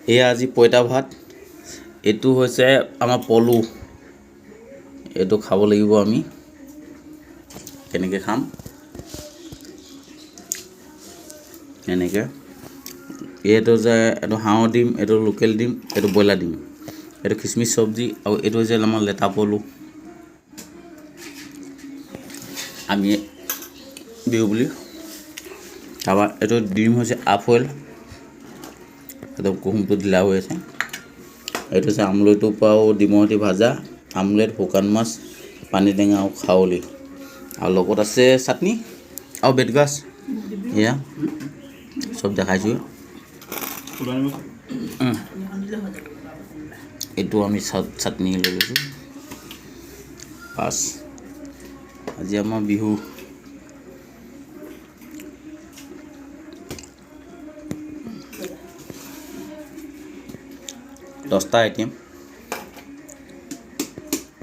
এয়া আজি পঁইতা ভাত। এইটো হৈছে আমাৰ পলু, এইটো খাব লাগিব আমি। কেনেকৈ খাম? এনেকৈ। এইটো যে এইটো হাঁহৰ ডিম, এইটো লোকেল ডিম, এইটো ব্ৰইলাৰ ডিম, এইটো খিচমিচ চব্জি আৰু এইটো হৈছে আমাৰ লেটা পলু। আমি বিহু বুলি। তাৰপৰা এইটো ডিম হৈছে আফইল, একদম কুহুমটো ঢিলা হৈ আছে। এইটো হৈছে আমলৰিটোৰ পৰাও ডিমৰ সৈতে ভাজা আমলেট, শুকান মাছ, পানী টেঙা আৰু খাৰলি, আৰু লগত আছে চাটনি আৰু বেতগাজ। এয়া চব দেখাইছোঁ। এইটো আমি চাটনি লৈ লৈছোঁ। বাছ, আজি আমাৰ বিহু। 10টা আইটেম।